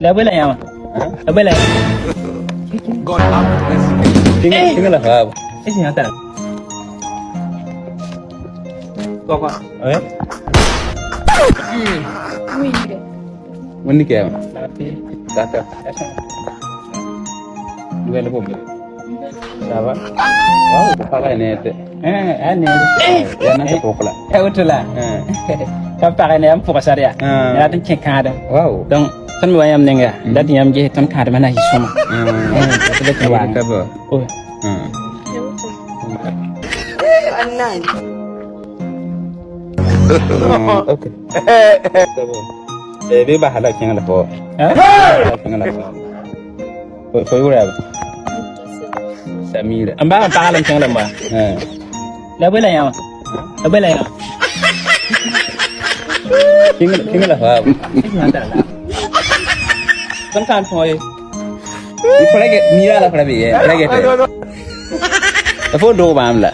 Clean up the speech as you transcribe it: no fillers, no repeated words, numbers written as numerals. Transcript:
La bõe la yãmba? La bõe la yãmba? God have mercy. Kẽng la faabo. Est yã tara. Pɔgɔ. Eh? Wẽnd kɛɛma. D'accord. Nouvelle bombe. Ça va? Waaw, paga ne te. Eh, a ne. Ya na ta la. Eh, woto la. Ka pagã ne yãmb pʋgsa yaa. Ah. Yaa tɩ kẽ kãadem. Waaw. Donc, tõnd me wa yãmb nenga, la tɩ yãmb ges tõnd kãademã na yɩ sõma. Ka Wa. ka ba. Oh. Annan. Ok. Eh, be ba hala kẽng la fo. Eh? Kẽng la fo. Fo yʋra ba. Samira. N baa n pagã la n kẽng la n ba. Eh. La bõe la yãmba? La bõe la yãmba? Kẽng kẽng la faabo. Tõnd kãad tõog ye. Frage mira la frage ye. Frage. Fo do bam la.